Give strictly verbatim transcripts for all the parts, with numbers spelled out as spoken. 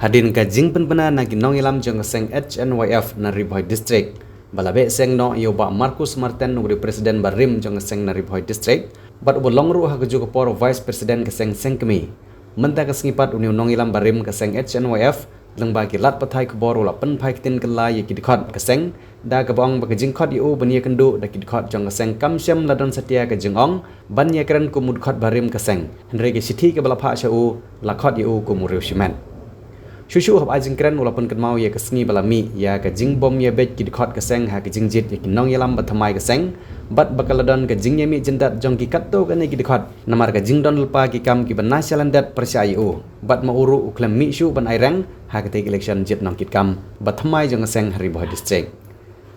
Hadien ka jingpynbna na ki nongïalam jong ka seng H N Y F na Ri Bhoi District, ba la beh seng noh ïa u Bah Marcus Marten, u dei u President barim jong ka seng na Ri Bhoi District, bad uba long ruh ha kajuh ka por u Vice President ka seng seng kmie. Mynta ka sngi pat une u nongïalam barim ka seng H N Y F, lyngba ki lad pathai khubor u la pynphai ktien kylla ïa ki dkhot ka seng, da kaba ong ba ka jingkhot ïa u ban ïakynduh da ki dkhot jong ka seng kam shym la don satia ka jingong ban ïakren kum u dkhot barim ka seng, hynrei ka shithi kaba la phah sha u la khot ïa u kum u riew shimet. Shuh shuh haba ai jingkren u la pynkynmaw ïa ka sngi ba la mih ïa ka jingbym ïabeit ki dkhot ka seng ha ka jingjied ïa ki nongïalam ba thymmai ka seng, bad ba ka la don ka jingïamih jyndat jong ki katto katne ki dkhot namar ka jingdon lypa ki kam kiba na shalyndet pyrshah ïa u, bad ma u ruh u khlem mih shuh ban ai reng ha katei ka election jied nongkitkam ba thymmai jong ka seng ha Ri Bhoi District.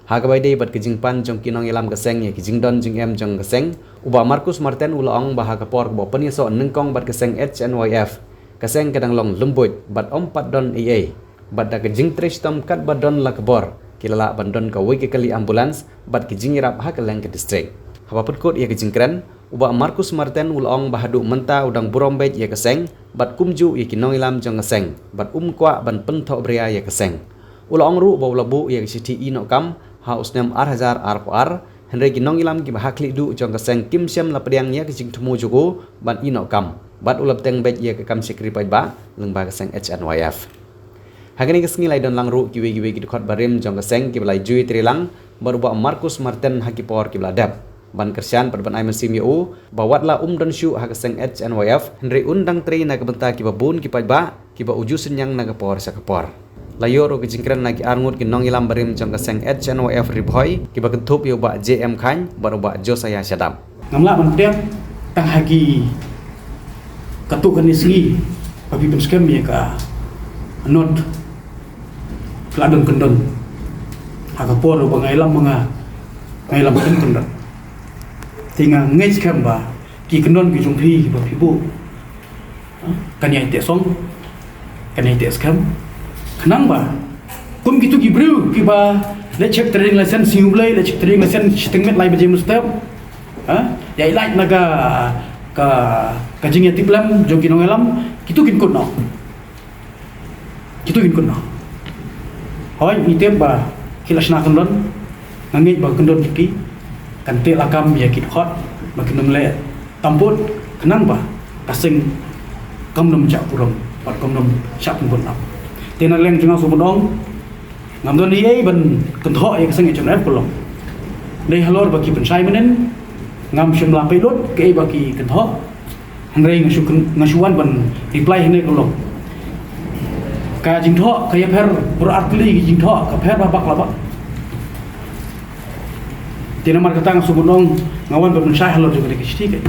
Ha kaba ïadei bad ka jingpan jong ki nongïalam ka seng ïa ki jingdon jingem jong ka seng, u Bah Marcus Marten u la ong ba ha ka por kaba u pynïasoh nyngkong bad ka seng H N Y F, ka seng ka dang long lymbuit bad ym pat don ei ei, bad da ka jingtrei shitom katba don la ka bor ki la lah ban don kawei ka kali ambulance bad ki jingïarap ha kylleng ka district. Haba pynkut ïa ka jingkren, u Bah Marcus Marten u la ong ba haduh mynta u dang burom beit ïa ka seng bad kumjuh ïa ki nongïalam jong ka seng, bad um kwah ban pynthohbria ïa ka seng. U la ong ruh ba u la buh ïa ka shithi ïehnoh kam ha u snem ar hajar arphew ar, hynrei ki nongïalam kiba ha khlieh duh jong ka seng kim shym la pdiang ïa ka jingthmu jong u ban ïehnoh kam, bad u la bteng beit ïa ka kam shakri paidbah lyngba ka seng H N Y F. Ha kane ka sngi la ïadon lang ruh kiwei kiwei ki dkhot barim jong ka seng kiba la ïa ju ïatreilang bad u Bah Marcus Marten ha ki por kiba la dep, ban kyrshan bad ban ai mynsiem ïa u ba wat la um don shuh ha ka seng H N Y F, hynrei un dang trei na ka bynta kiba bun ki paidbah kiba u ju synñiang na ka por sha ka por. La ïoh ruh ka jingkren na ki arngut ki nongïalam barim jong ka seng H N Y F Ri Bhoi kiba kynthup ïa u Bah J M Khain bad u Bah Josiah Shadap. Ngam lah ban pdiang tang ha ki katto katne sngi ba phi pynskhem ïa ka not phi la don kyndon ha ka por ba nga ïalam ma nga, nga ïalam kyndon kyndon. Te nga ngeit skhem ba ki kyndon ki jong phi ba phi buh kan ïai teh song, kan ïai teh skhem. Khnang ba kum kitu ki briew kiba leh check trading license, sing U Blei leh check trading license shiteng met lai baje mynstep, ha, ïai lait na ka, ka, ka jingïatiplem jong ki nongïalam, kitu kin kut noh. Kitu kin kut noh. Hooid, ngi tip ba ki la shna kyndon, nga ngeit ba kyndon ki kan teh lakam ïa ki dkhot ba kin ym leh tam bud, khnang ba ka seng kam nym shah burom bad kam nym shah pynbun ap. Te na liang jong nga shu ban ong, ngam don ei ei ban kynthoh ïa ka seng H N Y F ka long. Dei halor ba ki pynshai mynnin, ngam shym la peit lut kaei ba ki kynthoh. Hynrei nga shu kyn-, nga shu wan ban reply hangne ka long. Ka jingthoh ka ïapher, baroh ar tylli ki jingthoh ka pher bak bak la bak. Te namar kata nga shu ban ong, nga wan ban pynshai halor jong kane ka shithi ka.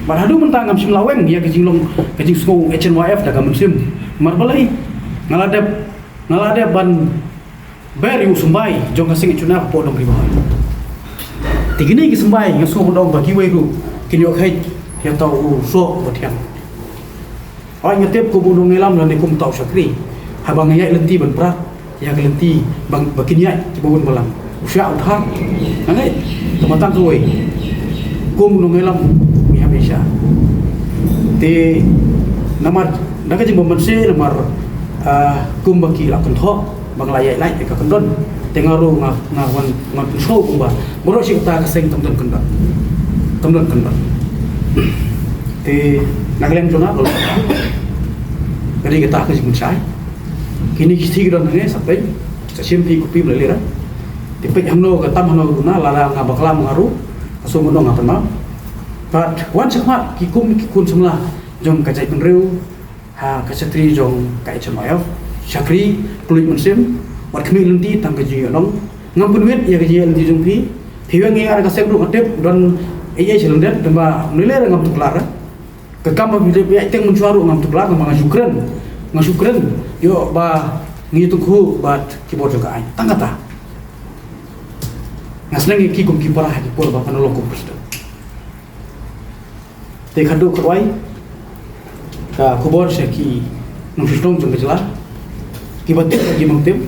Bad haduh mynta ngam shym la weng ïa ka jinglong, ka jingsngew H N Y F da ka mynsiem. Namar balei? Nga la dep, nga la dep ban ber ïa u symbai jong ka seng H N Y F hapoh Dong Ri Bhoi. Te kine ki symbai nga sngew ban ong ba kiwei ruh kin ïoh kheit ïa uta u soh uba thiang. Hooid, nga tip kum u nongïalam lane kum uta u shakri, haba nga ïaid lynti ban prat ïa ka lynti ba, ba kin ïaid kiba bun balang, u shah u thar. Nga ngeit, tang ba tang kawei, kum u nongïalam ngi hap ïa shah. Te namar da ka jingbym mynsiem, namar, ah, kumba ki la kynthoh ba nga la ïaid lait ïa ka kyndon. Te nga ruh nga, nga wan, nga pynsngew kumba baroh shi katta ka seng kam don kyndon. Kam don kyndon. Te na ka liang jong nga, ka dei kata ka jingpynshai. Kine ki shithi ki don hangne, sa peit, sa shim phi copy balei lei. Te peit hangno ka tam, hangno ka duna, lada nga bakla ma nga ruh, ka shu ngan ong nga pynmap. Bad wan shakhmat ki kum ki khun samla jong ka jaitbynriew, ha ka shatri jong ka H N Y F, shakri, kylluid mynsiem, wat khmih lynti tang ka jingïohnong. Ngam pynwit ïa ka jingïaid lynti jong phi. Phi weng ïa nga da ka seng ruh nga tip don ei ei sha lyndet, tangba ym lei lei ruh ngam tuklar. Ka kam ba phi dep ïaid teng mynshuwa ruh ngam tuklar, tangba nga shu kren. Nga shu kren ïoh ba ngi tyngkhuh bad ki bor jong ka aiñ. Tang kata. Nga sneng ïa ki kum ki para ha ki por ba pynlong kum president. Te khadduh kawei ka khubor sha ki nongshong shnong jong ka jylla, kiba tip bad ki bym tip.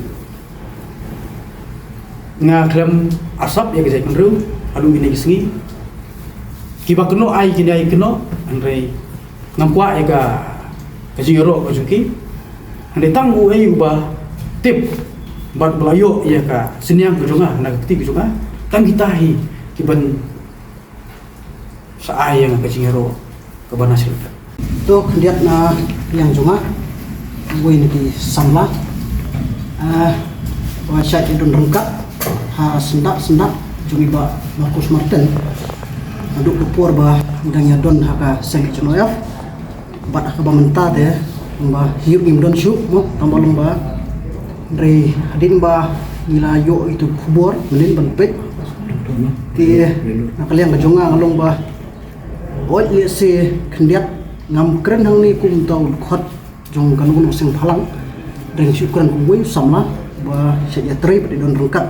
Nga khlem arsap ïa ka jaitbynriew haduh kine ki sngi. Kiba kynnoh ai kin ïai kynnoh, hynrei ngam kwah ïa ka, ka jingïaroh ka jong ki. Hynrei tang uei uba tip bad ba la ïoh ïa ka synñiang ka jong nga na ka kti ka jong nga, tang kita hi ki ban sa ai ïa nga ka jingïaroh kaba na shisha. To khyndiat na ïa jong nga, uwei na ki samla, ah, ba shait ïa don ryngkat ha syndah syndah jong i Bah Marcus Martin. Naduh ka por ba i dang ïa don ha ka seng H N O F. Bad ha kaba mynta te, ba ïoh ngim don shuh mo, tang ba long ba, hynrei hadien ba ngi la ïoh ïa itu khubor, mynnin ban peit. Te na ka liang ka jong nga nga long ba, oi lehse khyndiat ngam kren hangne kum uta u dkhot jong kano kano ka seng bhalang. Hynrei shu kren kum uwei u samla ba shait ïatrei bad ïa don ryngkat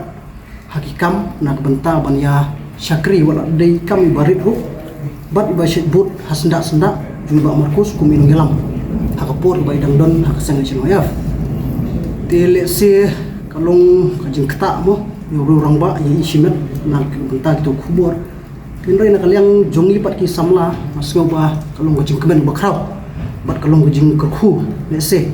ha ki kam na ka bynta ban ïa shakri, wat la dei kam iba rit ruh bad iba shait bud ha syndah syndah jong i Bah Marcus kum i nongïalam ha ka por iba i dang don ha ka seng H N O F. Te lehse ka long ka jingktah mo ïa u rangbah ïa i shimet na ka bynta kito khubor. Hynrei na ka liang jong ngi pat ki samla, nga sngew ba ka long ka jingkmen ba khraw bad ka long ka jingkyrkhu, lehse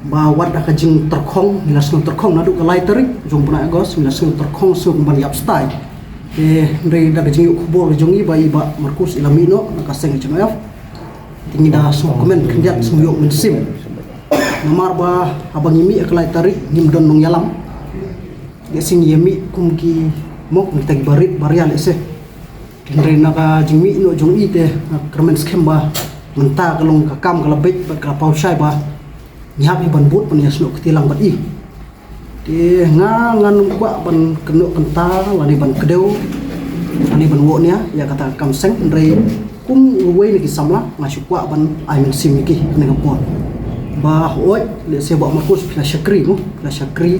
ba wat da ka jingtyrkhong, ngi la sngew tyrkhong naduh ka lai tarik jong u bnai August, ngi la sngew tyrkhong, sngew kumban ïap stai. Te hynrei da ka jingïoh khubor jong ngi ba i Bah Marcus i la mih noh na ka seng H N O F, te ngi da sngewkmen khyndiat, sngew ïoh mynsiem. Namar ba haba ngi mih ha ka lai tarik ngim don nongïalam. Lehse ngi ïa mih kum ki, mo, kum kita kiba rit baria lehse. Hynrei na ka jingmih noh jong i te nga kyrmen skhem ba mynta ka long ka kam ka la beit bad ka la paw shai ba ngi hap hi ban bud ban ïasnoh kti lang bad i. Te nga ngan ym kwah ban kynnoh kynta lane ban kdew lane ban wad nia ïa kata ka kam seng, hynrei kum uwei na ki samla nga shu kwah ban ai mynsiem ïa ki ha kane ka por. Ba hooid, lehse Bah Marcus phi la shakri mo, phi la shakri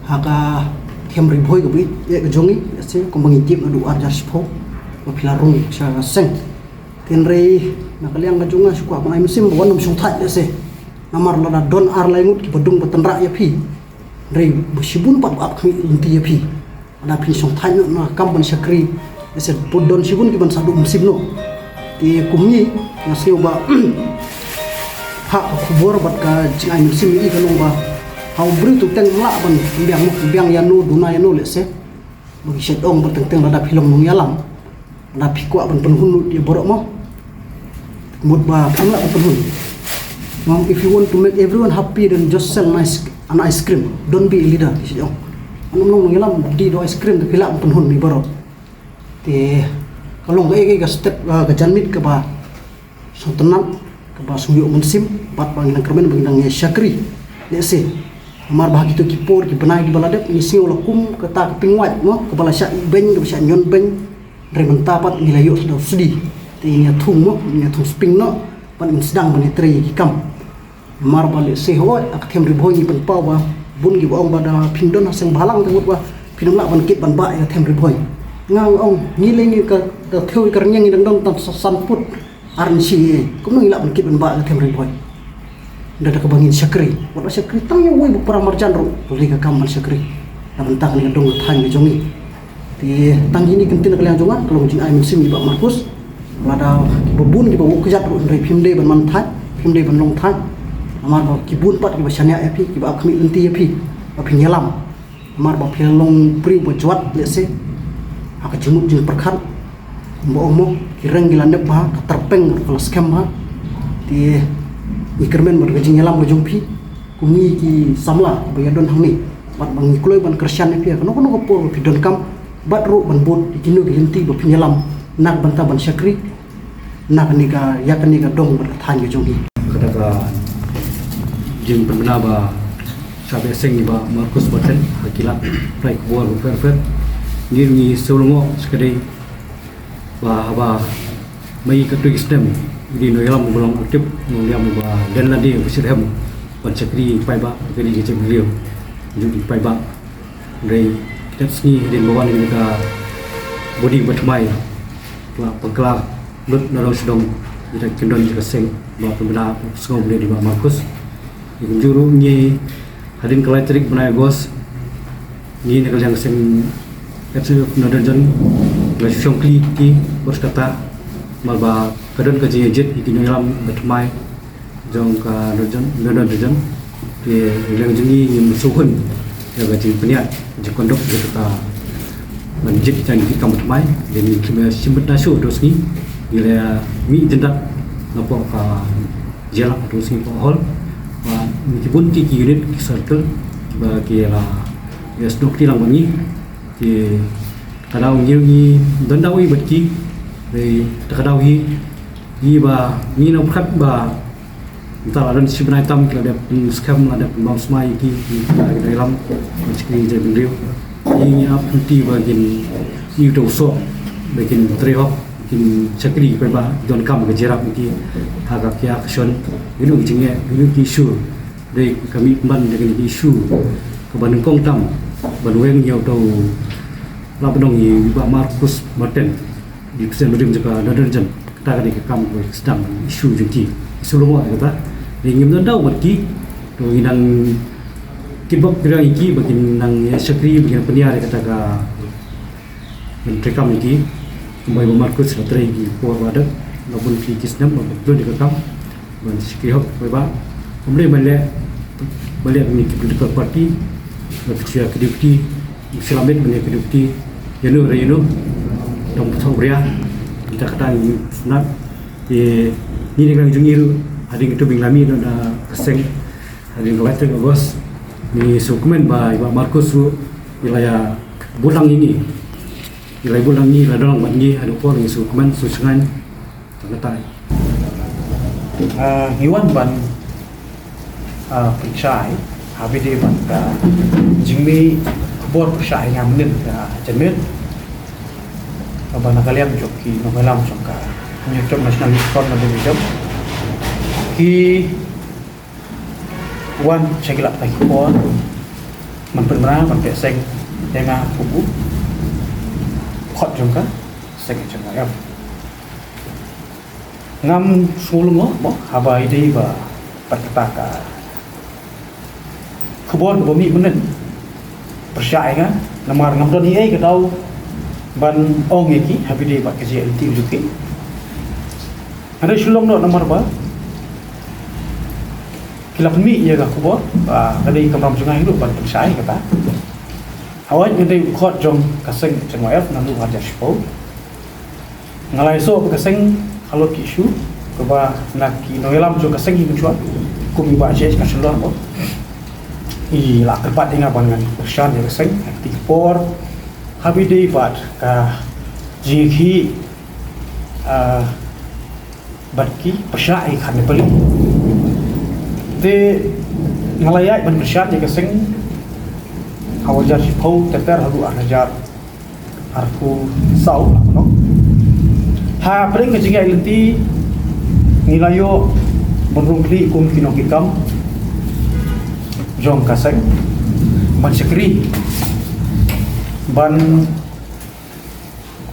ha ka them Ri Bhoi kaba ïeit ka jong ngi, lehse kumba ngi tip naduh ar hajar shiphew ba phi la rung sha ka seng. Hynrei na ka liang ka jong nga shu kwah ban ai mynsiem ba wat nym shongthait lehse. Namar lada don ar lai ngut kiba dung ba tynrah ïa phi, hynrei ba shibun pat ba ap khmih lynti ïa phi. Lada phin shongthait noh na ka kam ban shakri, lehse bun don shibun kiban sa duh mynsiem noh. Te kum ngi, nga sngew ba ha ka khubor bad ka jingai mynsiem ïa i ka long ba ha u briew tu teng ym lah ban biang mo, biang ïano, duna ïano lehse. Ba ki shait ong ba teng teng lada phi long nongïalam, lada phi kwah ban pynhun lut ïa baroh mo, mut ba phin lah ban pynhun. Mo, if you want to make everyone happy, then just sell an ice, an ice cream. Don't be a leader, ki shait ong. Ym long nongïalam, dei da ice cream te phi lah ban pynhun ïa baroh. Te ka long kaei kaei ka step, ah, ka janmiet kaba sngewtynnat, kaba sngew ïoh mynsiem bad ba ngi nang kyrmen ba ngi nang ïa shakri. Lehse namar ba ha kito ki por ki bnai kiba la dep ngi sngew la kum kata ka pingwait mo, kaba la shah ïeh beiñ, kaba shah ñion beiñ. Hynrei mynta pat ngi la ïoh sdang sdie. Te ngi ïa thung mo, ngi ïa thung spring noh bad ngin sdang ban ïatrei ïa ki kam. Namar ba lehse hooid ha ka them Ri Bhoi ngi pynpaw ba bun kiba ong ba da phin don ha seng bhalang te mut ba phin ym lah ban kit ban bah ïa ka them Ri Bhoi. Nga ong ngi lei ngi ka, ka thew ïa ka rynïeng ngi dang don tang sa san put. Ar ngi shi kumno ngi lah ban kit ban bah ïa ka them Ri Bhoi. Da da kaba ngin shakri, wat la shakri tang ïa uwei ba para marjan ruh, lei ka kam ban shakri na bynta kane ka dong ka thaiñ ka jong ngi. Te tang kine ki ktien na ka liang jong nga, ka long jingai mynsiem ïa i Bah Marcus. Lada kiba bun kiba wad kjat ruh hynrei phim dei ban man thait, phim dei ban long thait. Namar ba ki bun pat kiba shaniah ïa phi, kiba ap khmih lynti ïa phi ba phin ïalam. Namar ba phi la long briew ba jwat lehse ha ka jingmut jingpyrkhat. Ba ong mo, ki reng ki la nep bha, ka tyrpeng ka la skhem bha. Te ngi kyrmen bad ka jingïalam ka jong phi. Kum ngi ki samla ba ïa don hangne, bad ba ngi kloi ban kyrshan ïa phi ha kano kano ka por ba phi donkam, bad ruh ban bud ïa kino ki lynti ba phin ïalam na ka bynta ban shakri na kane ka, ïa kane ka dong bad ka thaiñ ka jong ngi. Kata ka jingpynbna ba shah beh seng i Bah Marcus Martin ha ki lad trai khubor ba pher pher. Ngi ngi sngewlyngngoh shikatdei ba haba mei katto ki snem i dei nongïalam uba long active, nongïalam uba don lade uba shitrhem ban shakri paidbah, ka dei ka jaitbynriew jong ki paidbah. Hynrei kata sngi hadien ba wan ïa ka body ba thymmai, ka la pynkylla lut na dong sha dong ïa ka kyndon ïa ka seng ba pynbna sngewbha ïa i Bah Marcus. Ïa kumjuh ruh ngi hadien ka lai tarik bnai August, ngi na ka liang ka seng H N O F Northern Zone la shu shong khlieh ïa ki bad kata namar ba ka don ka jingïajied ïa ki nongïalam ba thymmai. jong ka Northern, Northern Region. Te ngi liang jong ngi ngim sngewhun ïa ka jingpynïaid jingkyndok jong kata ban jied ïa ki kam thymmai. Te ngi khlem ïa shim bynta shuh, to sngi ngi la mih jyndat napoh ka jylla, to sngi napoh hall. Ba ngi ki bun ki, ki unit, ki circle ba ki la ïa sdok ti lang bad ngi. Te ka daw ngi, ngi don daw i bad ki. Te ka daw hi, ngi ba ngi nang pyrkhat ba mynta la don shi bnai tam ki la dep pynskhem, la dep pynbam smai ïa ki, ki la ki dei lam ban shakri jaitbynriew. Ngi, ngi ap lynti ba kin ïa uto u soh ba kin trei hok, kin shakri paidbah, donkam ka jingïarap ïa ki ha ka kiar ka shon. Ïa kino ki jingeh, ïa kino ki issue, dei ka mih pynban ïa kine ki issue kaba nyngkong tam ban weng ïa uto u la pynong ïa i Bah Marcus Martin, i President Rim jong ka Northern Region. Kata ka dei ka kam kaba sdang, issue jong ki, issue lyngngoh ïa kata. Dei ngim don daw bad ki, to ngi nang kitbok kitrwiang ïa ki ba kin nang ïa shakri, ba kin pynïar ïa kata ka ban treikam ïa ki. Kumba i Bah Marcus la trei ïa ki por ba dang, la bun ki, ki snem, la bun ki kam ban shakri hok paidbah. Ym dei ban leh, ban leh ïa ki political party, ban pynshai ïa ki deputy, shu lamit ban ïa ki deputy ïano re ïano, dang pynthok bria. Kita kata ngi sngewtynnat. Te ngi, ngi liang jong ngi ruh, hadien kito ba ngi la mih na ka seng hadien ka lai tarik August, ngi sngewkmen ba i Bah Marcus ruh i la ïa bud lang ïa ngi. I la bud lang ïa ngi, la don lang bad ngi haduh por, ngi sngewkmen, sngewshngaiñ. Tang katai. Ah, ngi wan ban, ah, pynshai ha ba ïadei bad ka jingmih khubor pyrshah ïa nga mynnin ka janmiet kaba na ka liang jong ki nongïalam jong ka Hynñiewtrep National Youth Front na Division ki wan sha ki lad pathai khubor ban pynbna, ban pynbna seng ïa nga kum u khot jong ka seng H N Y F. Ngam sngewlyngngoh mo haba ïadei bad kata ka khubor kaba mih mynnin pyrshah ïa nga, namar ngam don ei ei ka daw ban ong ïa ki ha ba ïadei bad ka jingïaid lynti jong ki. Nga dei shu long noh namar ba ki la pynmih ïa ka khubor ba ka dei ka kamram jong nga hi ruh ban pynshai ïa kata. Hawei, nga dei u khot jong ka seng H N Y F naduh u ar hajar shiphew. Nga la ïasoh bad ka seng halor ki issue kaba na ki nongïalam jong ka seng hi mynshuwa, kum i Bah J H Kashlor mo, i la kyrpad ïa nga ban ngan kyrshan ïa ka seng ha kiti ki por ha ba ïadei bad ka jingïakhih, ah, bad ki pyrshah ïa ka khana pali. Te nga la ïaid ban kyrshan ïa ka seng ha u ar hajar shiphew ter ter haduh ar hajar arphew saw, la kumno. Ha pdeng ka jingïaid lynti ngi la ïoh ban rung khlieh kum ki nongkitkam jong ka seng ban shakri ban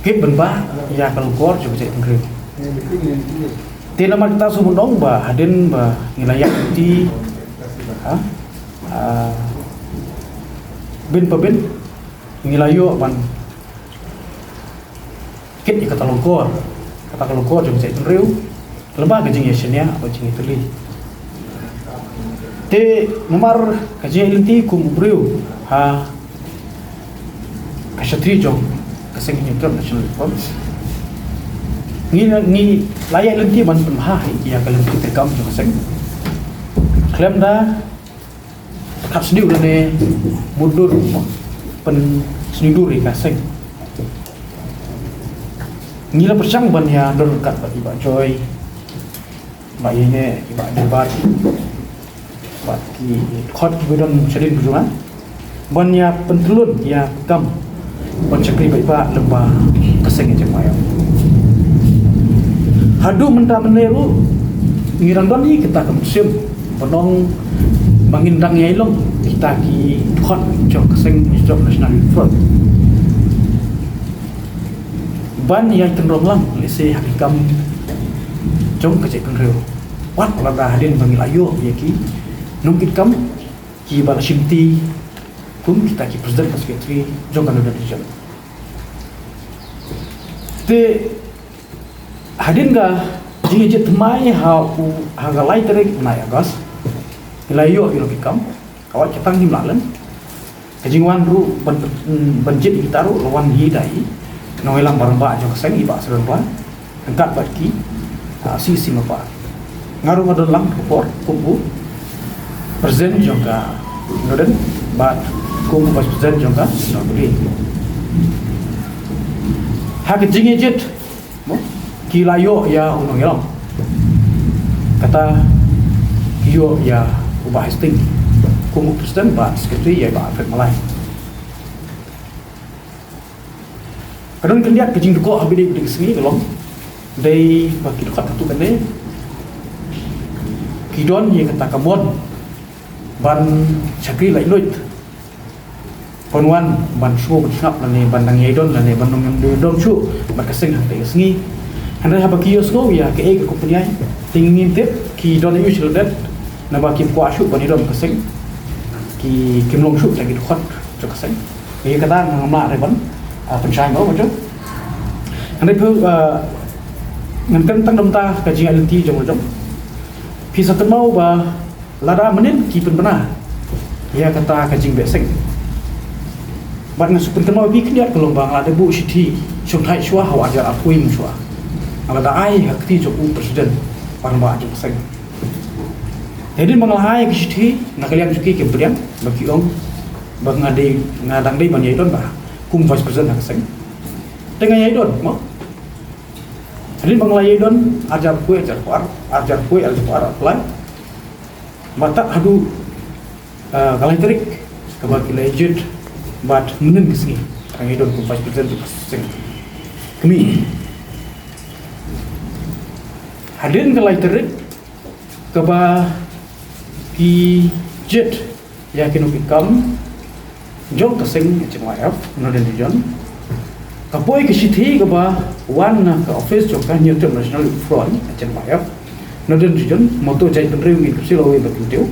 kit ban bah ïa ka longkor jong ka jaitbynriew. Te namar kata shu ban ong ba hadien ba ngi la ïaid lynti, ha, ah, bynta bynta ngi la ïoh ban kit ïa kata ka longkor, kata ka longkor jong ka jaitbynriew lyngba ka jingïashaniah bad jingïatylli. Te namar ka jingïaid lynti kum u briew ha ka shatri jong ka seng Hynñiewtrep National Front, ngi, ngi la ïaid lynti ban pynbha ïa ka lynti treikam jong ka seng. Khlem da pyrkhat sniew lane mutdur, pynsniew dur ïa ka seng. Ngi la pyrshang ban ïadon ryngkat bad i Bah Joy, Bah Ïaineh, i Bah Gilbert bad ki khot kiba don shadien jong nga ban ïa pyntyllun ïa ka kam ban shakri paidbah lyngba ka seng H N Y F. Haduh mynta mynne ruh ngi dang don hi kata ka mynsiem ban ong ba ngin dang ïai long kita ki khot jong ka seng, jong ka National Youth Front ban ïai kynrong lang lehse ha ki kam jong ka jaitbynriew. Wat lada hadien ba ngi la ïoh ïa ki nongkitkam kiba la shimti kum kita ki president bad secretary jong ka Northern Region. Te hadien ka Jingjied thymmai ha u, ha ka lai tarik bnai August. Ngi la ïoh ïa ki kam. Ka wat ka tang him lah lem. Ka jingwan ruh ban, ban jied ïa kita ruh la wan hi da i nongïalam rangbah jong ka seng, i Bah Seren Bla. Ryngkat bad ki, ah, C C Mawphah. Nga ruh nga don lang ka por kum u president jong ka Northern bad kum u vice president jong ka North Bri. Ha ka jingjied, mo, ki la ïoh ïa u nongïalam. Kata ki ïoh ïa u Bah Hastings kum u president bad secretary ïa i Bah Alfred Malai. Ka don khyndiat ka jingdukok ha bynta ka sngi ka long dei ba ki dkhot katto katne ki don ïa kata ka mon ban shakri laitluid, ban wan ban shu ban sngap lane ban nang ïai don lane ban nang ïai don shuh bad ka seng hangta ka sngi. Hynrei haba ki ïohsngew ïa kaei ka khubor ïa, te ngim tip ki don ïa u sha lade naba kim kwah shuh ban ïai don ka seng, ki kim long shuh da ki dkhot jong ka seng. Ïa kata ngam lah re ban, ah, pynshai mo, mo jong. Hynrei phi, ah, ngan kren tang da mynta ka jingïaid lynti jong mo jong. Phi sa kynmaw ba lada mynnin ki pynbna ïa kata ka jingbeh seng. Bad nga shu pynkynmaw ïa phi khyndiat ka long ba nga la dep buh shithi shongthait shuwa ha u arhajar arphew mynshuwa. Nga la da ai ha kti jong u president rangbah jong ka seng. Te hadien ba nga la ai ka shithi na ka liang jong ki, ki pdiang ba ki ong ba nga dei, nga dang dei ban ïai don ba kum vice president ha ka seng. Te nga ïai don mo. Hadien ba nga la ïai don arhajar arphew, arhajar arphew ar, arhajar arphew ar, arphew lai. Bad tad haduh, ah, ka lai tarik kaba ki la jied bad mynnin ka sngi nga ïai don kum vice president ka seng kmie. Hadien ka lai tarik kaba ki jied ïa kino ki kam jong ka seng H N Y F Northern Region, ka poi ka shithi kaba wan na ka office jong ka Hynñiewtrep National Youth Front H N Y F Northern Region, moto jaitbynriew ngin kyrsiew lawei bad kyntiew.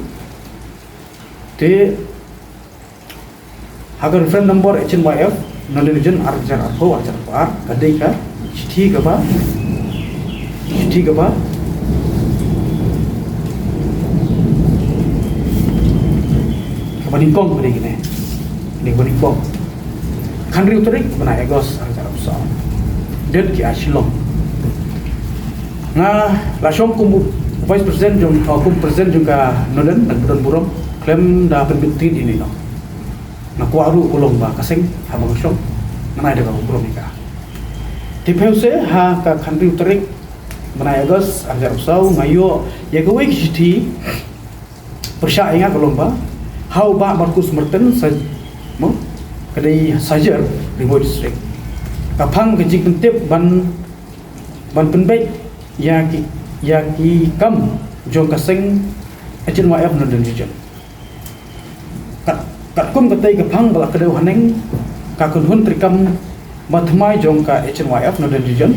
Te ha ka reference number H N Y F Northern Region arhajar arphew, arhajar arphew ar, ka dei ka shithi kaba, shithi kaba, kaba nyngkong ka dei kane. Kane kaba nyngkong. Khathynriew tarik bnai August arhajar arphew saw. Date ki ai Shillong. Nga la shong kum u vice president jong, uh, kum president jong ka Northern, nang don burom khlem da pynbit tied ïa ino. Nga kwah ruh ka long ba ka seng haba nga shong ngan ai da ka burom ïa ka. Te phi ïohi ha ka khathynriew tarik bnai August arhajar arphew saw nga ïoh ïa kawei ka shithi pyrshah ïa nga ka long ba ha u Bah Marcus Martin, Sa-, mo, ka dei Sajer, Ri Bhoi District. Ka phang ka jingpyntip ban, ban pynbeit ïa ki, ïa ki kam jong ka seng H N Y F Northern Region. Kat, katkum katei ka phang ba la kdew haneng ka kynhun treikam bathymmai jong ka H N Y F Northern Region.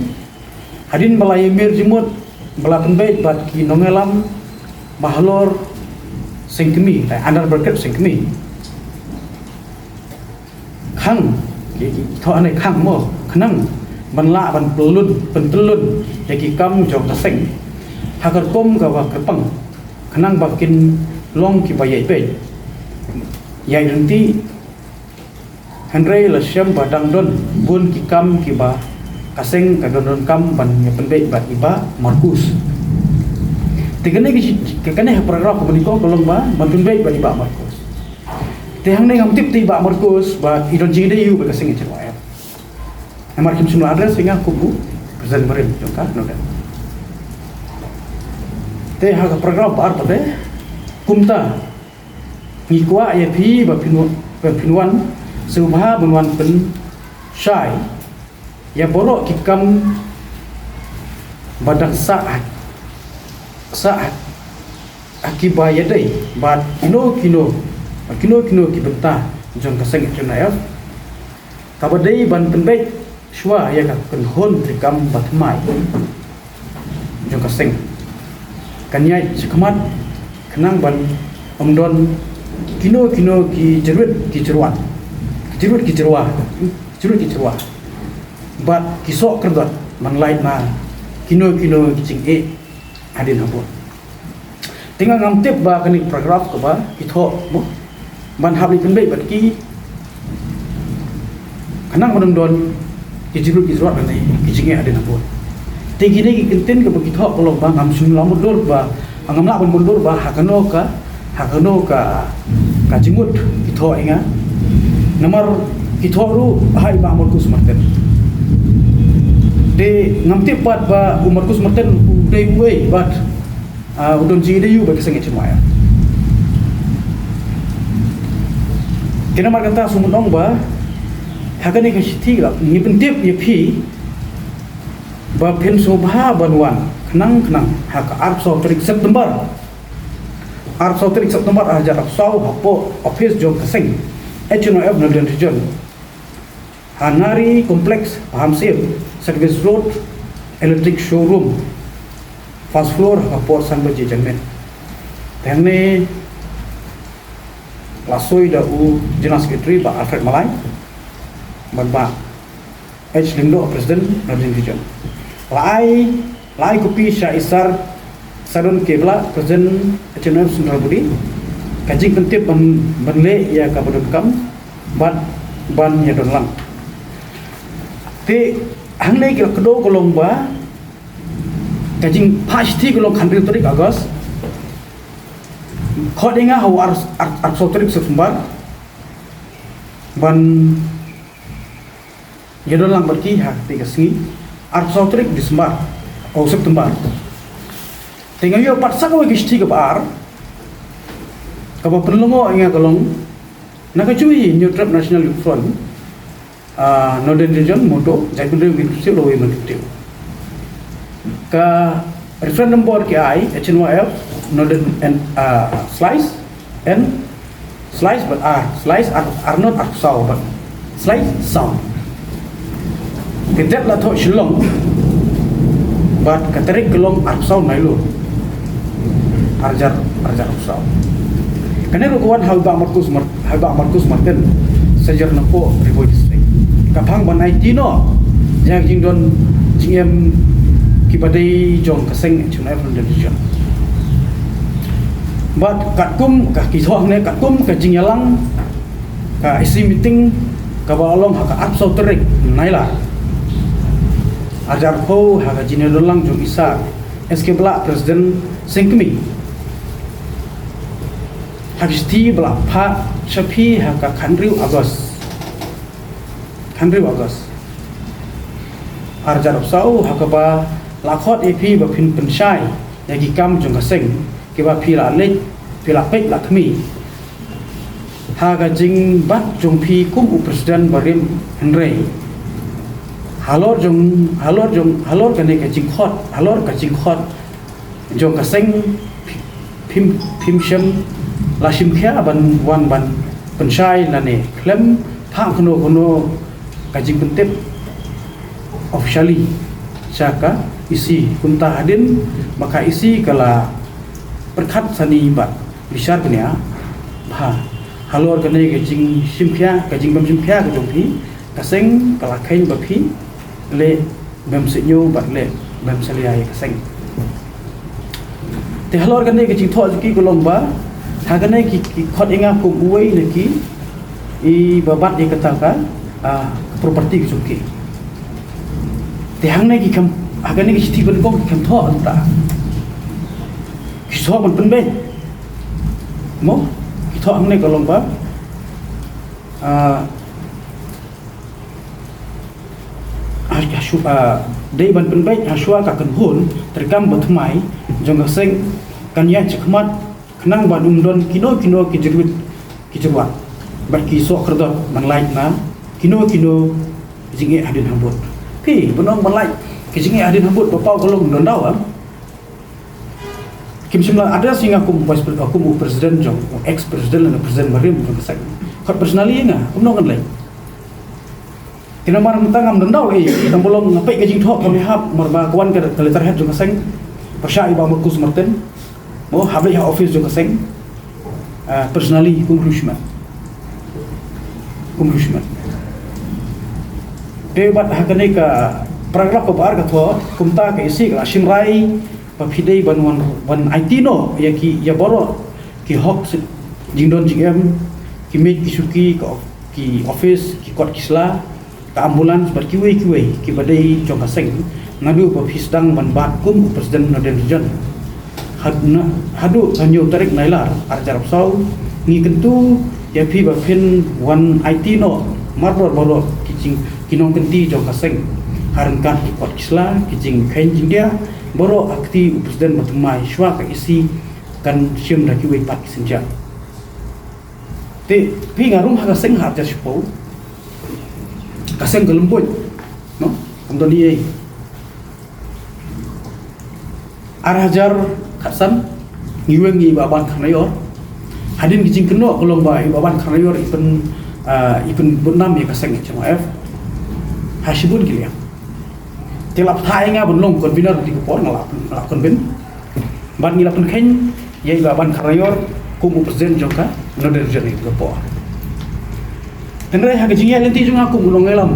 Hadien ba la ïamir jingmut, ba la pynbeit bad ki nongïalam bahalor seng kmie, eh, under bracket seng kmie. Khang, ki, ki, thoh ane khang mo, khnang ban lah ban pyllun, pynpyllun ïa ki kam jong ka seng ha ka rukom kaba kyrpang, khnang ba kin long kiba ïai peit, ïai lynti. Hynrei la shem ba dang don bun ki kam kiba ka seng ka don, donkam ban ïa pynbeit bad i Bah Marcus. Te kane ka shi-, ka, kane ha paragraph kaba nyngkong ka long ba ban pynbeit bad i Bah Marcus. Te hangne ngam tip te i Bah Marcus ba i don jingïadei aiu bad ka seng H N Y F. Namar kim shym la address ïa nga kum u president barim jong ka Northern. Te ha ka paragraph ba ar pat te, kumta ngi kwah ïa phi ba phin wa-, ba phin wan sngewbha ban wan pynshai ïa baroh ki kam ba dang sah ha, sah ha, ha kiba ïadei bad kino kino, kino kino ki bynta jong ka seng H N Y F. Kaba dei ban pynbeit shuwa ïa ka kynhun treikam bathymmai jong ka seng kan ïaid shakhmat khnang ban ym don kino kino ki jyrwit ki jyrwat, ki jyrwit ki jyrwa, ki jyrwit ki jyrwa bad ki soh kyrdot ban lait na kino kino ki jingeh hadien habud. Te nga ngam tip ba kane paragraph kaba ki thoh mo ban hap leit pynbeit bad ki, khnang ban ym don ki jinglut ki jingwat lane ki jingeh hadien habud. Te kine ki kyntien kaba ki thoh ka long ba ngam shym lah mutdur ba, ngam lah ban mutdur ba ha kano ka, ha kano ka, ka jingmut ki thoh ïa nga. Namar ki thoh ruh ha i Bah Marcuise Martin. Te ngam tip pat ba u Marcuise Martin u dei uei bad, ah, u don jingïadei aiu bad ka seng H N Y F. Te namar kata shu mut ong ba ha kane ka shithi la ngi pyntip ïa phi ba phin sngewbha ban wan khnang khnang ha ka arphew saw tarik September. Arphew saw tarik September arhajar arphew saw hapoh office jong ka seng H N Y F Northern Region, ha Nari Complex, Pahamsyiem, Service Road, Electric Showroom, first floor, ha ka por san baje janmiet. Te hangne la soi da u General Secretary Bah Alfred Malai bad Bah H Lyngdoh, President Northern Region. La ai, la ai kopi sha i Sir Sadon K Blah, President H N Y F Central Body, ka jingpyntip ban, ban leh ïa kaba donkam bad ban ïadon lang. Te hangne ki la kdew ka long ba ka jingphah shithi ka long khathynriew tarik August. Khot ïa nga ha u ar, ar, arphew saw tarik September ban ïadon lang bad ki ha kata ka sngi, arphew saw tarik December, oh, September. Te nga ïoh pat sa kawei ka shithi kaba ar kaba pynlyngngoh ïa nga ka long na ka jong i New Trep National Youth Front, ah, Northern Region, motto, jaitbynriew ngin kyntiew, lawei ngin kyntiew. Ka reference number ki ai, H N Y F, Northern and, ah, slash, and slash bad ar, slash ar, ar not arphew saw bad slash saw. Ka date la thoh Shillong bad ka tarik ka long arphew saw Nailur, arhajar, arhajar arphew saw. Kane ruh ka wan ha i Bah Marcuise Mar-, ha i Bah Marcuise Martin, Sajer Nongpoh, Ri Bhoi District. Ka phang ban aiti noh ïa ka jingdon jingem kiba dei jong ka seng H N Y F Northern Region. Bad katkum ka, ki thoh hangne, katkum ka jingïalang ka E C meeting kaba la long ha ka arphew saw tarik Nailar, arhajar arphew, ha ka jingïadon lang jong i Sir S K Blah, President Seng Kmie, ha ka shithi ba la phah sha phi ha ka khathynriew August. Khathynriew August arhajar arphew saw, ha kaba la khot ïa phi ba phin pynshai ïa ki kam jong ka seng kiba phi la leit, phi la peit la khmih ha ka jingbat jong phi kum u President barim, hynrei halor jong, halor jong, halor kane ka jingkhot, halor ka jingkhot jong ka seng phim, phim shym la shim khia ban wan ban pynshai lane khlem phah kano kano ka jingpyntip officially sha ka E C. Kumta hadien ba ka E C ka la pyrkhat sani bad bishar bniah ba halor kane ka jingshim khia, ka jingbym shim khia ka jong phi, ka seng ka la kheiñ ba phi leh bym sniew bad leh bym salia ïa ka seng. Te halor kane ka jingthoh jong ki ka long ba ha kane ki, ki khot ïa nga kum uwei na ki, i ba bat ïa kata ka, ah, property ka jong ki. Te hangne ki kham, ha kane ka shithi ba nyngkong ki kham thoh hangta. Ki thoh ban pynbeit. Mo, ki thoh hangne ka long ba, ah, ha, ha shu, ah, dei ban pynbeit ha shuwa ka kynhun treikam ba thymmai jong ka seng kan ïaid shakhmat khnang ban ym don kino kino ki jingwit ki jingwat bad ki soh khyrdot ban lait na kino kino ki jingeh hadien habud. Phi, ban ong ban lait ki jingeh hadien habud ba paw ka long don daw, ah. Kim shym la address ïa nga kum vice pre-, kum u president jong, u ex president lane president barim jong ka seng. Khot personally ïa nga, kumno ngan leh. Te namar mynta ngam don daw ei, tang ba long nga peit ka jingthoh kam ïahap, namar ba ka wan ka, ka letterhead jong ka seng, pyrshah ïa i Bah Marcuise Martin, mo hap leit ha office jong ka seng, ah, personally kum u riewshemphang. Kum u riewshemphang. Te bad ha kane ka, Paragraph kaba ar ka thoh, kumta ka E C ka la shim rai ba phi dei ban wan, wan aiti noh ïa ki, ïa baroh ki hok jingdon jingem, ki miej ki shuki, ki ophis, ki kot ki sla, ka ambulance bad kiwei kiwei kiba dei jong ka seng, naduh ba phi sdang ban bat kum u president Northern Region. Haduh ka hynñiew tarik Nailar arhajar arphew saw, ngi kyntu ïa phi ba phin wan aiti noh mardor baroh ki jing, ki nongkynti jong ka seng ha ryngkat ki kot ki sla, ki jingkheiñ jingdiah baroh ha kti u president ba thymmai shuwa ka E C kan shim da kiwei pat ki synshar. Te phi, nga rung ha ka seng ha arhajar shiphew, ka seng ka lum buit, no? Kam don ei ei. Arhajar khatsan ngi weng ïa i Bah Ban Kharnaior. Hadien ki jingkynnoh ka long ba i Bah Ban Kharnaior i pyn, ah, i pynbud nam ïa ka seng H M I F ha shibun ki liang. Te la phah ïa nga ban long convener ha kata ka por, nga la, nga la convene. Bad ngi la pynkheiñ ïa i Bah Ban Kharnaior kum u president jong ka Northern Region ha kata ka por. Hynrei ha ka jingïaid lynti jong nga kum u nongïalam,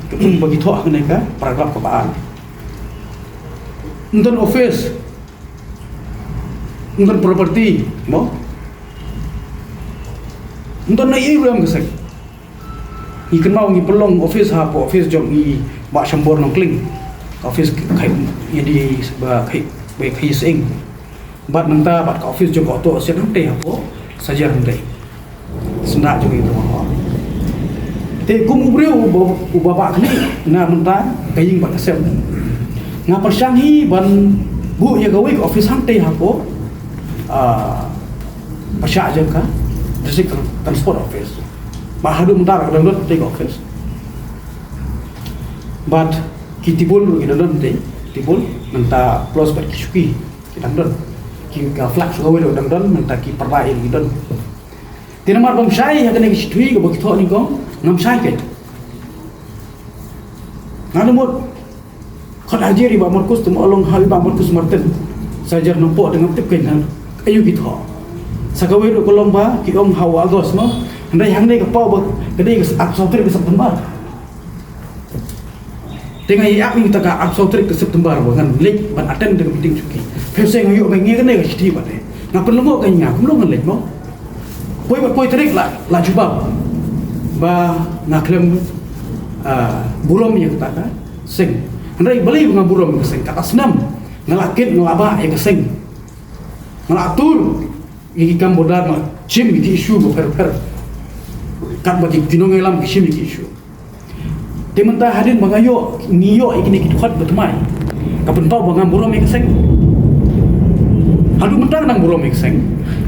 ka kum ba ki thoh ha kane ka paragraph kaba ar, ym don office, ym don property, mo? Ym don ei ei ruh ha ka seng. Ngi kynmaw ngi pynlong office hapoh office jong i Bah Shambor Nongkling. Ka office ka, ïa di ba ka, ba ka ïa seng. Bad nangta bad ka office jong ka auto sien hangtei hapoh Sajer hangtei. Syndah jong i Bah Hor. Te kum u briew uba, uba bah khlieh na mynta ka ïing bad ka sem, nga pyrshang hi ban buh ïa kawei ka office hangtei hapoh, ah, pyrshah jong ka District Transport Office. Ba haduh mynta ka dang don tei ka office. Bad ki table ruh ki dang don tei, table, nangta plus bad ki shuki ki dang don. Ki, ka flask kawei ruh dang don, nangta ki pyrda ruh ki don. Te namar bym shai ha kane ka shithi kaba ki thoh nyngkong, ngam shai keiñ. Nga la mut khot hajar i Bah Marcus, te mo long ha i Bah Marcus Martin. Sajer Nongpoh te ngam tip keiñ ha aïu ki thoh. Sa kawei ruh ka long ba ki ong ha u August, no? Hynrei hangne ka paw ba ka dei ka arphew saw tarik ka September. Te nga ïa ap ïa kata ka arphew saw tarik ka September ba ngan leit ban attend da ka meeting shuki. Phi seng ïoh ba ngi kane ka shithi ba te nga pynlyngngoh ka, nga kumno ngan leit, mo? Poi ba poi tarik la, la jubab ba nga khlem, ah, burom ïa kata ka seng. Hynrei balei ba nga burom ïa ka seng? Kata snem nga la kit, nga la bah ïa ka seng. Nga la atur ïa ki kam border, nga la shim ïa ki issue bapher bapher. Katba ki, ki nongïalam ki shim ïa ki issue. Te mynta hadien ba nga ïoh, ngi ïoh ïa kine ki dkhot ba thymmai, ka pynpaw ba ngam burom ïa ka seng? Haduh mynta nga dang burom ïa ka seng.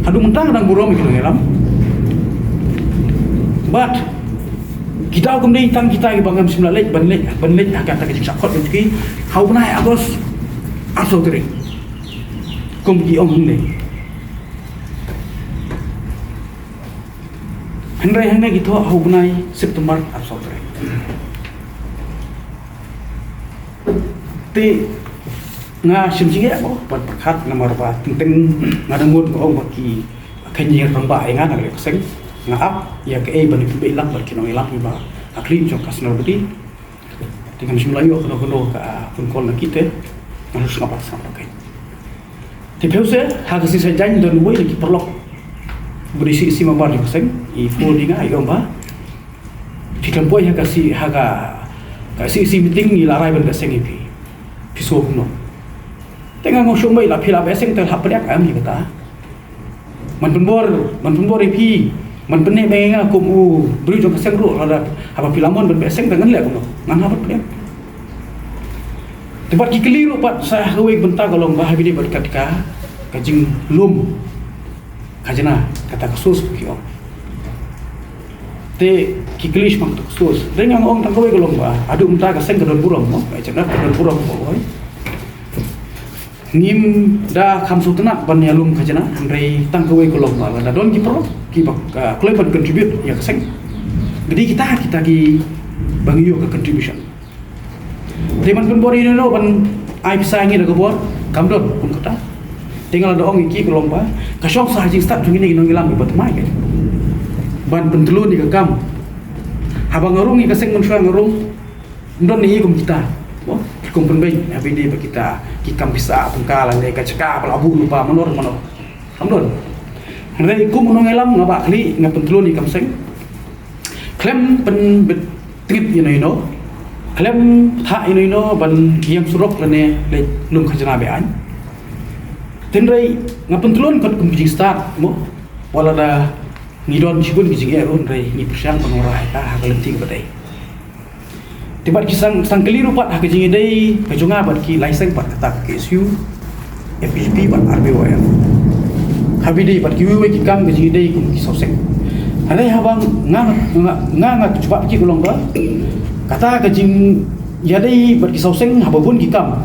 Haduh mynta nga dang burom ïa ki nongïalam. Bad ki daw kam dei tang kita kiba ngam shym la leit ban leit, ban leit ha kata ka jingshah khot jong ki ha u bnai August arphew saw tarik. Kum ki ong hangne. Hynrei hangne ki thoh ha u bnai September arphew saw tarik. Te nga shim jingeh mo ban pyrkhat, namar ba teng teng nga dang mut nga ong ba ki kheiñ rangbah ïa nga na ka liang ka seng. Nga ap ïa kaei ba ki beh lak bad ki nongïalam kiba ha khlieh jong ka Sniawbhalang. Te ngam shym la ïoh kano kano ka phone call na ki, te nga sngap, sngap ba keiñ. Te phi seh ha ka C C Jaiñ don uwei na ki paralok ba dei C E C member jong ka seng, i phone ïa nga, i ong ba phi khlem poi ha ka C, ha ka, ka C E C meeting, ngi la rai ban beh seng ïa phi. Phi sngewbha kumno? Te nga ong shuh, mei, la phi la beh seng te la hap pdiang em ïa kata. Ban pynbor, ban pynbor ïa phi, ban pynneh beiñ ïa nga kum u briew jong ka seng ruh, lada haba phi la mon ban beh seng te ngan leh kumno? Ngan hap ban pdiang. Te bad ki kylli ruh pat sa ha kawei ka bynta ka long ba ha bynta bad kat ka, ka jinglum khajna, kata ka source ba ki ong. Te ki kylli shaphang kata ka source. Te nga ong tang kawei ka long ba haduh mynta ka seng ka don burom mo, ka H M I F ka don burom mo, oi. Ngim da kham sngewtynnat ban ïalum khajna, hynrei tang kawei ka long ba lada don ki paralok kiba, ah, kloi ban contribute ïa ka seng, ka dei kita, kita kiba ngi ïoh ka contribution. Te ban pynbor ïa no ban ai pisa ïa ngi da ka bor, kam don, kum kata. Te nga la da ong ïa ki ka long ba ka shong sa ha jingstad jong ngi ne ki nongïalam kiba thymmai ka, ban pyntylun ïa ka kam. Haba nga rung ïa ka seng mynshuwa nga rung, ym don ne ïa kum kita. Ki kum pynbeit ha bynta ba kita ki kam pisa pynka lane ka jaka ba la buh lypa manor manor. Kam don. Hynrei kum u nongïalam nga ba khlieh nga pyntlun ïa ka seng. Khlem pynbeit tngit ïa no ïa no. Khlem thah ïa no ïa no ban ïeng surok lane leit lum khajna be-aiñ. Hynrei nga pyntlun kot kum ki jingstad mo. Wat lada ngi don shibun ki jingeh ruh hynrei ngi pyrshang ban wanrah ïa ka ha ka lynti kaba dei. Te bad ki sang, sang kali ruh pat ha ka jingïadei ka jong nga bad ki lai seng pat kata ka K S U, F P G P bad R B Y F. Ha bynta bad kiwei kiwei ki kam ka jingïadei kum ki sawseng. Hynrei haba nga, nga, nga, nga jubab ki ka long ba kata ka jingïadei bad ki sawseng haba bun ki kam.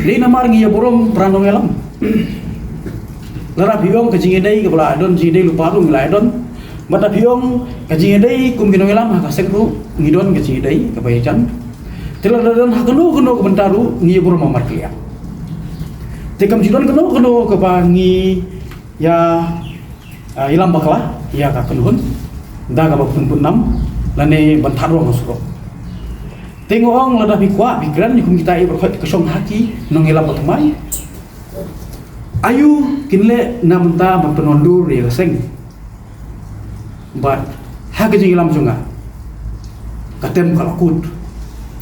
Dei namar ngi ïa burom para nongïalam. Lada phi ong ka jingïadei kaba la don jingïadei lypa ruh ngi la don. Bad lada phi ong ka jingïadei kum ki nongïalam ha ka seng ruh ngi don ka jingïadei kaba ïajan. Te lada don ha kano kano ka bynta ruh ngi ïa burom markylliang. Te kam ju don kano kano kaba ngi ïa, ah, ïalam bakla ïa ka kynhun da kaba pynbun nam lane ban thad rong ha surok. Te nga ong lada phi kwah phi kren ïa kum kita i ba khot ka shong ha ki nongïalam ba thymmai. Ayu kin leh na bynta ban pynwandur ïa ka seng. Bad ha ka jingïalam jong nga ka tem ka la kut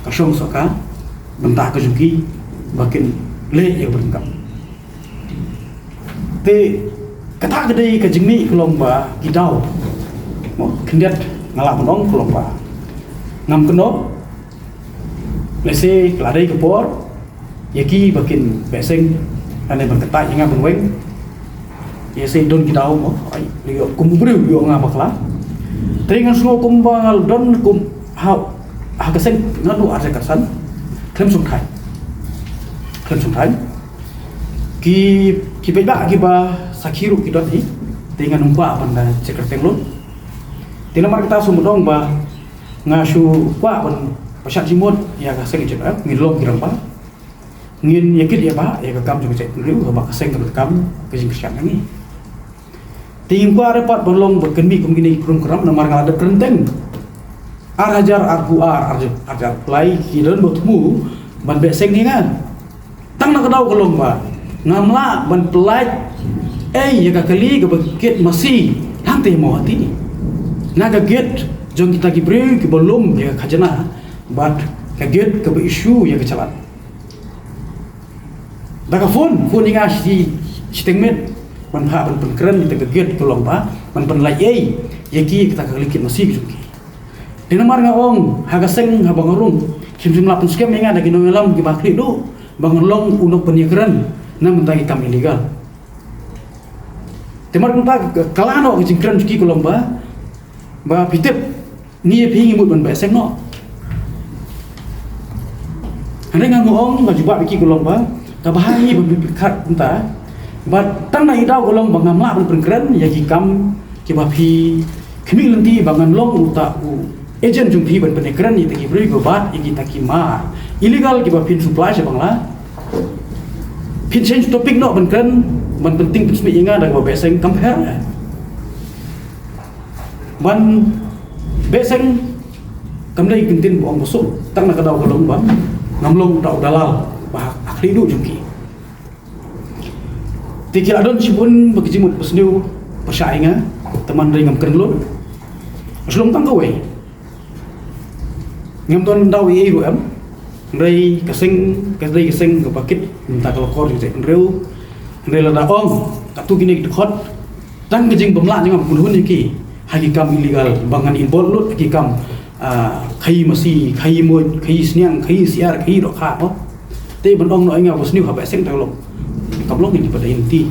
ka shong sa ka bynta ka jong ki ba kin leh ïa ka bynta. Te kata ka dei ka jingmih ka long ba ki daw. Mo, khyndiat nga lah ban ong ka long ba ngam kynnoh. Lehse ka la dei ka por ïa ki ba kin beh seng lane ban kyntait ïa nga ban weng. Ïa se don ki daw mo, ai, ïoh kum u briew ïoh nga bakla. Te ngan sngew kumba nga don kum ha, ha ka seng nga duh ar hajar khatsan. Khlem sngewthuh. Khlem sngewthuh. Ki, ki paidbah kiba sakhi ruh ki don hi. Te ngan ym kwah ban da check kyrteng lut. Te namar kata shu mut ong ba nga shu kwah ban pynshad jingmut ïa ka seng jong nga, ngin long ki rangbah. Ngin ïa kit ïa ba ïa ka kam jong ka jaitbynriew, kaba ka seng kaba kam ka jingkyrshan ngi. Te ngim kwah re pat ban long ba kynmih kum kine ki program namar nga la dep kren teng. Ar hajar arphew ar, ar hajar, ar hajar arphew lai ki don ba thmu ban beh seng ïa nga. Tang na ka daw ka long ba ngam lah ban pyllait ei ïa ka kali kaba kit masi hangtei Mawhati. Na ka gate jong kita ki briew kiba lum ïa ka khajna bad ka gate kaba issue ïa ka challan. Da ka phone, phone ïa nga shi, shiteng miet ban phah ban pynkren ïa ka gate ka long ba ban pynlait ei ïa ki kita ka kali kit masi ka jong ki. Te namar nga ong ha ka seng haba nga rung kim shym la pynskhem ïa nga da ki nongïalam kiba khlieh duh ba ngan long u nongpynïakren na bynta ki kam illegal. Te namar kata ka la noh ka jingkren jong ki ka long ba ba phi tip ngi ïa phi ngi mut ban beh seng noh. Hynrei nga ong nga jubab ïa ki ka long ba kaba ha ngi ban pyrkhat kumta. Bad tang na i daw ka long ba ngam lah ban pynkren ïa ki kam kiba phi khmih lynti ba ngan long uta u agent jong phi ban pynïakren ïa kita ki briew kiba bat ïa kita ki mar illegal kiba phin supply sha Bangla. Phin change topic noh ban kren ban pynting pynsmit ïa nga da kaba beh seng, kam pher. Ban beh seng kam dei kyntien ba ong ba suk, tang na ka daw ka long ba ngam long uta u dalal ba ha khlieh duh jong ki. Te ki la don shibun ba ki jingmut ba sniew ba shah ïa nga, te man dei ngam kren lut. Shu long tang kawei. Ngam don daw ei ei ruh em. Hynrei ka seng, ka dei ka seng kaba kit mynta ka la kor jong ka jaitbynriew. Hynrei lada ong katto kine ki dkhot, tang ka jingbymlah jong nga ban kynhun ïa ki ha ki kam illegal ba ngan involve lut ha ki kam, ah, khaïi masi, khaïi muid, khaïi sniang, khaïi syiar, khaïi dohkha mo. Te ban ong noh ïa nga ba sniew ha beh seng, te long, kam long ïa ki ba dei lynti.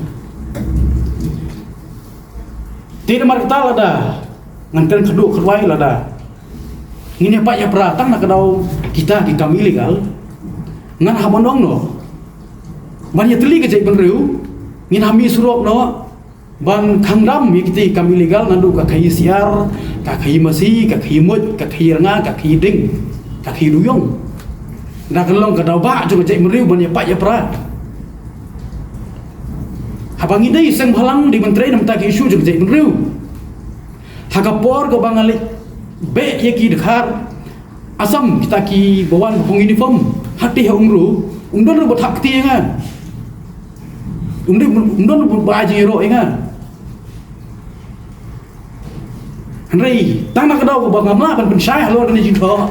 Te namar kata lada ngan kren khadduh khadwai lada ngin ïa pait ïa pra tang na ka daw kita ki kam illegal, ngan hap ban ong noh ban ïatylli ka jaitbynriew, ngin hap mih surok noh ban khang dam ïa kita ki kam illegal, naduh ka khaïi syiar, ka khaïi masi, ka khaïi muid, ka khaïi rnga, ka khaïi ding, ka khaïi duyong. Da ka long ka daw ba jong ka jaitbynriew ban ïa pait ïa pra. Haba ngi dei seng bhalang dei ban trei na bynta ki issue jong ka jaitbynriew. Ha ka por kaba nga leit beh ïa ki dkhar Assam, kita kiba wan ba phong uniform, Hati ha umru, um don ruh ba thap kti ïa nga. Um don, um don ruh ba ai jingïaroh ïa nga. Hynrei tang na ka daw kaba ngam lah ban pynshai halor kane ka jingthoh,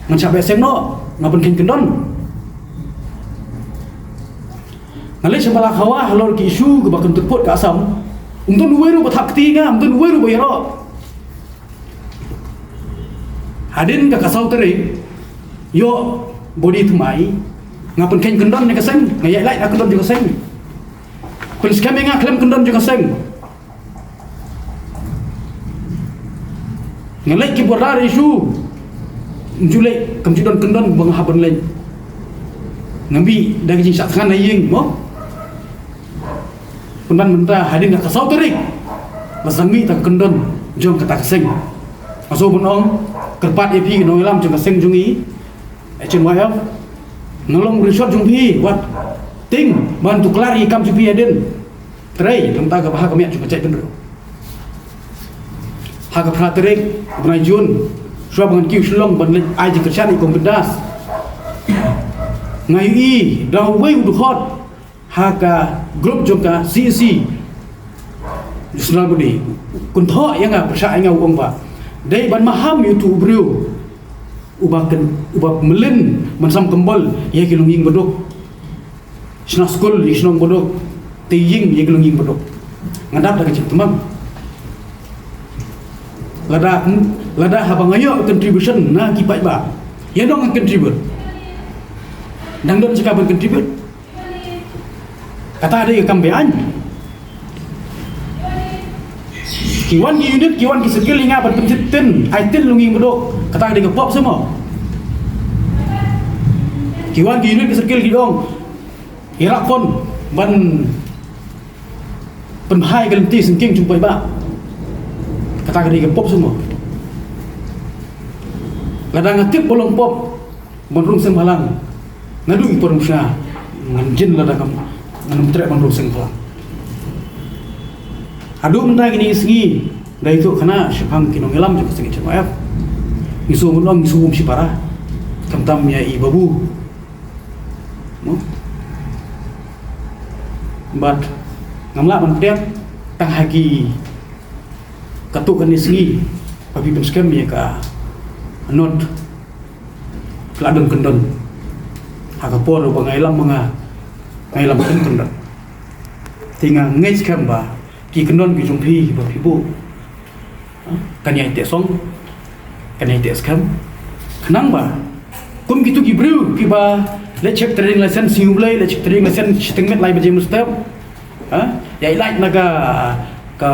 ngan shah beh seng noh, nga pynkheiñ kyndon. Nga leit sha Balakhawa halor ki issue kaba kyntut put ka Assam. Um don uwei ruh ba thap kti ïa nga, um don uwei ruh ba ïaroh. Hadien ka ka saw tarik, ïoh body thymmai, nga pynkheiñ kyndon ïa ka seng, nga ïaid lait na kyndon jong ka seng. Pynskhem ïa nga khlem kyndon jong ka seng. Nga leit ki border issue. Ym ju leit, kam ju don kyndon ba nga hap ban leit. Nga mih da ka jingshah thngan na ïing mo. Pynban mynta hadien ka ka saw tarik, la sdang mih ta ka kyndon jong kata ka seng. Nga shu ban ong, kyrpad ïa phi ki nongïalam jong ka seng jong ngi, H N Y F, nga long rishot jong phi, wat tieng ban tuklar ïa ki kam jong phi hadien. Trei, long ta ka bha ka miat jong ka jaitbynriew. Ha ka phra tarik bnai Jun, shuwa ba ngan kiew Shillong ban leit ai jingkyrshan ïa i Kong Bindas, nga ïohi da uwei u dkhot ha ka group jong ka C E C, General Body, kynthoh ïa nga, pyrshah ïa nga, u ong ba dei ban maham ïa utu u briew uba kyn, uba mlien ban sam kynbol ïa ki longïing baduk. Shna skul ïa ki shnong baduk, te ïing ïa ki longïing baduk. Nga dap da ka jingtymmen. Lada, lada haba nga ïoh contribution na ki paidbah, ïa nong nga contribute. Dang don jaka ban contribute. Kata dei ka kam be-aiñ. Ki wan ki unit, ki wan ki circle ïa nga ban pynthit tin, ai tin longïing baduk. Kata dei ka pop seh mo. Ki wan ki unit ki circle ki ong, ïarap fund ban pynbha ïa ka lynti syngkien jong u paidbah. Kata ka dei ka pop seh mo. Lada nga tip ba long pop ban rung seng bhalang, naduh i por ngan shna, ngan jin lada ngam, ngan ym treh ban rung seng bhalang. Haduh mynta kine ki sngi, da ïathuh khana shaphang ki nongïalam jong ka seng H N Y F, ngi shu ban ong ngi shu um shipara, khamtam ïa i Babu. Mo? Bad ngam lah ban pdiang tang ha ki, katto katne sngi ba phi pynskhem ïa ka note, phi la don kyndon. Ha ka por ba nga ïalam ma nga, nga ïalam khlem kyndon. Te nga ngeit skhem ba ki kyndon ki jong phi ba phi buh, kan ïai teh song, kan ïai teh skhem. Khnang ba kum kito ki briew kiba leit check trading license Sngi U Blei, leit check trading license shiteng miet lai baje mynstep, ha, ïai lait na ka, ka,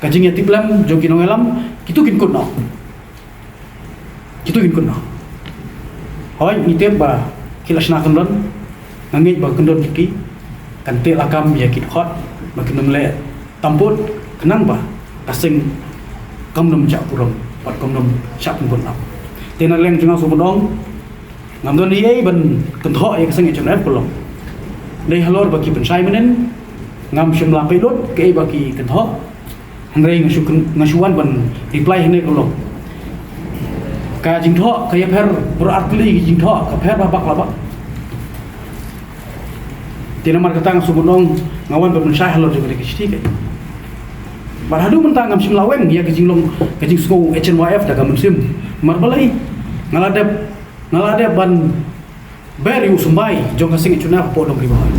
ka jingïatiplem jong ki nongïalam, kito kin kut noh. Kito kin kut noh. Hooid, ngi tip ba ki la shna kyndon, nga ngeit ba kyndon jong ki kan teh lakam ïa ki dkhot ba kin ym leh tam pud, khnang ba ka seng kam nym shah burom bad kam nym shah pynbun ap. Te na liang jong nga shu ban ong, ngam don ei ei ban kynthoh ïa ka seng H N Y F ka long. Dei halor ba ki pynshai mynnin, ngam shym la peit lut kaei ba ki kynthoh. Hynrei nga shu kyn-, nga shu wan ban reply hangne ka long, ka jingthoh ka ïapher, baroh artylli ki jingthoh ka pher bha bak la bak. Te namar kata nga shu ban ong, nga wan ban pynshai halor jong kane ka shithi ka. Bad haduh mynta ngam shym la weng ïa ka jinglong, ka jingsngew H N Y F da ka mynsiem. Namar balei? Nga la dep, nga la dep ban ber ïa u symbai jong ka seng H N Y F hapoh Dong Ri Bhoi.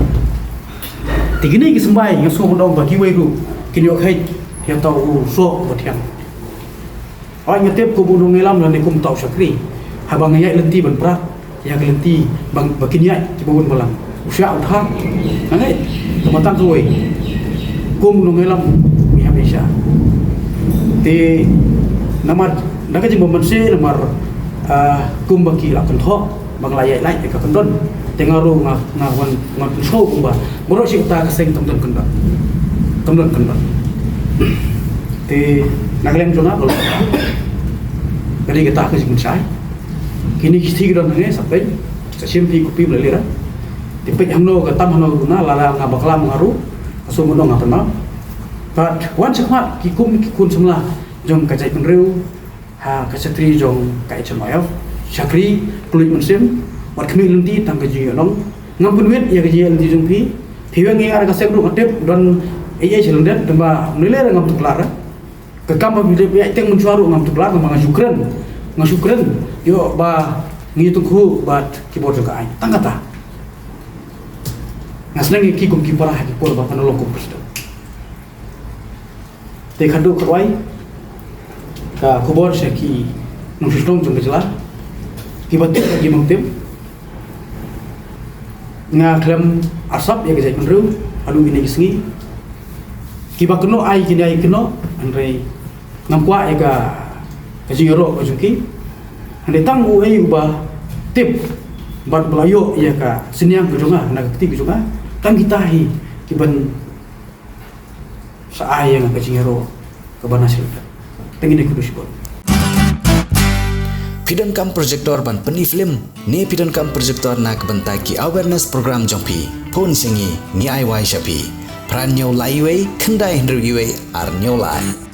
Te kine ki symbai nga sngew ban ong ba kiwei ruh kin ïoh kheit ïa uta u soh uba thiang. Hooid, nga tip kum u nongïalam lane kum uta u shakri, haba nga ïaid lynti ban prat ïa ka lynti ba, ba kin ïaid kiba bun balang, u shah u thang. Nga ngeit, tang ba tang kawei, kum u nongïalam ngi hap ïa shah. Te namar da ka jingbym mynsiem, namar, ah, kumba ki la kynthoh ba nga la ïaid lait ïa ka kyndon. Te nga ruh nga, nga wan, nga wan pynsngew kumba baroh shi katta ka seng kam don kyndon. Kam don kyndon. Te na ka liang jong nga, ka dei kata ka jingpynshai. Kine ki shithi ki don hangne, sa peit, sa shim phi copy ba la leh. Te peit hangno ka tam hangno ka duna, lada nga bakla ma nga ruh, ka shu mynno nga pynmap. Bad wan shakhmat ki kum ki khun samla jong ka jaitbynriew, ha ka shakri jong ka H N Y F, shakri, khlem mynsiem, Wat khmih lynti tang ka jingïohnong. Ngam pynwit ïa ka jingïoh lynti jong phi. Phi weng ïa ka seng ruh nga tip don ei ei sha lyndet tang ba mlei lei ngam tuklar. Ka kam ba phi dep ïa teng mynshuwa ruh ngam tuklar tang ba nga shu kren. Nga shu kren ïoh ba ngi tungkhu bad ki bor jong ka aiñ. Tang kata. Nga sneng ïa ki kum ki para ha ki por ba pynlong kum president. Te khadduh kawei ka khubor sha ki nongshong shnong jong ka jylla kiba tip bad ki bym tip. Nga khlem arsap ïa ka jaitbynriew haduh kine ki sngi. Kiba kynnoh ai kine ai kynnoh, hynrei ngam kwah ïa ka ka jingïaroh ka jong ki. Hynrei tang uei uba tip bad ba la ïoh ïa ka synñiang ka jong nga na ka kti ka jong nga, tang kita hi kiban sa ai ïa nga ka jingïaroh kaba na shisha. Tang ine, khublei shibun. Phi donkam projector ban pyni film ne phi donkam projector na ka bynta ki awareness program jong phi? Phone sha ngi, ngi ai wai sha phi. Phra hynñiew lai wei, khyndai hynriew wei, ar hynñiew lai.